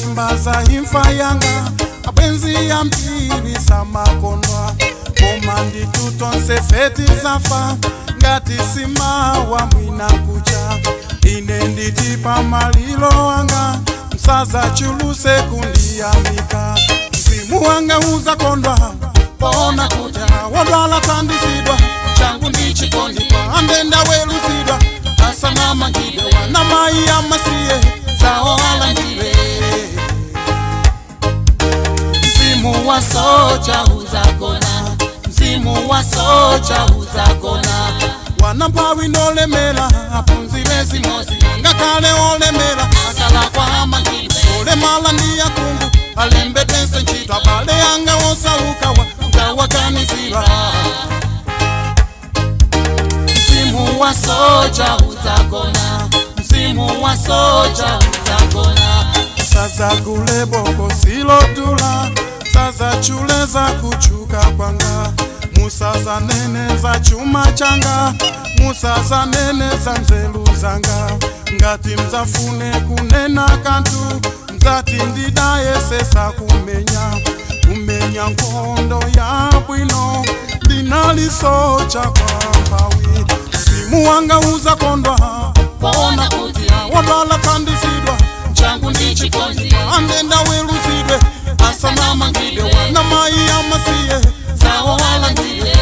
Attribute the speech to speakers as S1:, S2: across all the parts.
S1: Ndikasimba za imfa yanga, abwenzi ambiri samakondwa. Koma ndithu tonse feti zafa, ngati simawa mwina kucha. Ine nditi pamalilo anga, msazachuluse kundiyamika. Mzimu wanga uzakondwa poona kuti wodwala thandizidwa, changu ndi chikondi kwa andenda werusidwa, asanamangidwe wana mayi amasiye zawo alandire.
S2: Mzimu wa soja uzagona, mzimu wa soja uzagona.
S1: Wanamphawi ndolemera aphunzire zimozi, ngakhale olemera
S2: Akalakwa amangidwe,
S1: olemala ndi akhungu alembedwenso ntchito, abale anga osaukawa ngawaganizira.
S2: Mzimu wa soja uzagona, mzimu wa soja uzagona.
S1: Sazagule bokosilo dula, sazachuleza kuchuka kwanga, musazaneneza chuma changa, musazaneneza nzeru zanga. Ngati mzafune kunena kanthu, mzati ndidayesesa kumenya kumenya nkhondo yabwino, ndinalisocha kwa mphawi. Mzimu wanga uzakondwa
S2: Poona kuti
S1: wodwala thandizidwa,
S2: changu ndi chikondi,
S1: andenda weruzidwe, asanamangidwe wana mayi amasiye
S2: zawo alandire.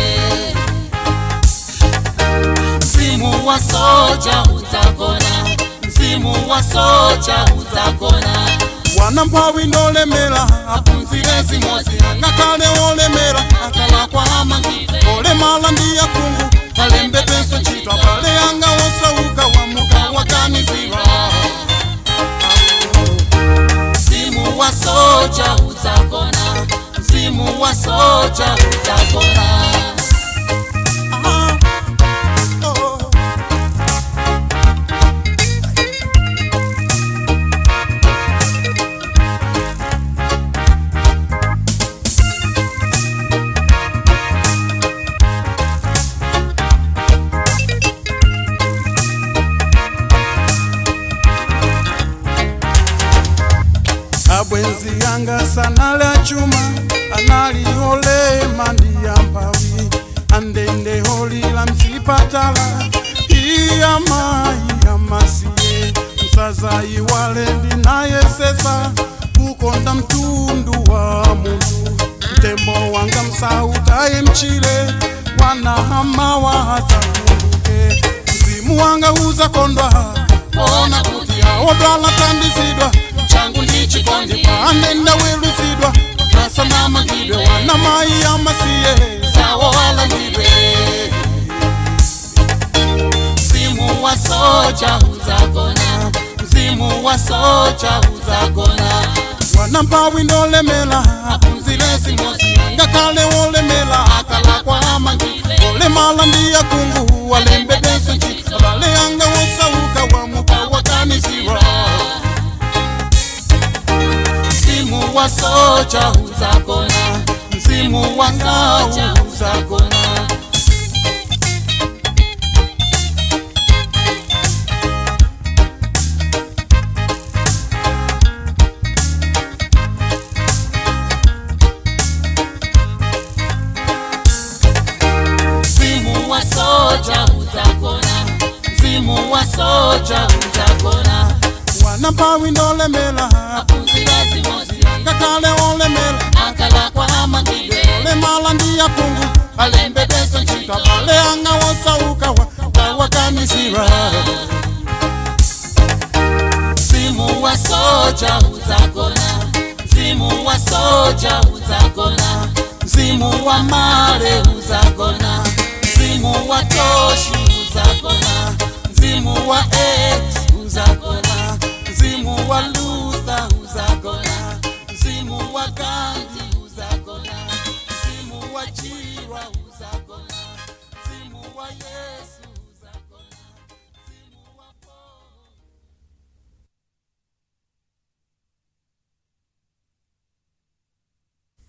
S2: Mzimu wa soja uzagona, mzimu wa soja uzagona.
S1: Wanamphawi ndolemera
S2: Aphunzire zimozi,
S1: ngakhale olemera
S2: akalakwa amangidwe,
S1: olemala ndi akhungu alembedwenso ntchito, abale anga osauka wamuka waganizira.
S2: Mzimu wa soja uzagona, mzimu wa soja uzagona.
S1: Ah, oh. Abwenzi yanga sanali achuma, anali olema ndi amphawi, andende holila mzipatala, iyamayi amasiye. Msazayiwale ndinayesesa kukonda mtundu wa munthu. Mtembo wanga msautaye mchile, wanahamawa hazakumbuke. Mzimu wanga uzakondwa
S2: Poona kuti
S1: wodwala thandizidwa,
S2: changu ndi chikondi,
S1: anenda werusidwa, asanamangidwe wana mayi amasiye
S2: zawo alandire. Mzimu wa soja uzagona, mzimu wa soja uzagona.
S1: Wanamphawi ndolemera
S2: Aphunzire zimozi,
S1: ngakhale wolemera
S2: akalakwa amangidwe,
S1: olemala ndi akhungu alembedwenso ntchito, abale anga osauka wamuka waganizira.
S2: Mzimu wa soja uzagona, mzimu wa soja uzagona. Mzimu wa soja uzagona, mzimu wa soja uzagona.
S1: Wanamphawi ndolemera
S2: Aphunzire zimozi,
S1: ngakhale olemera
S2: akalakwa amangidwe,
S1: olemala ndi akhungu
S2: alembedwenso ntchito,
S1: abale anga osauka waganizira.
S2: Mzimu wa soja uzagona, mzimu wa soja uzagona, mzimu wa mare uzagona, mzimu wa toshi uzagona, mzimu wa AIDS uzagona, mzimu wa Luther uzagona.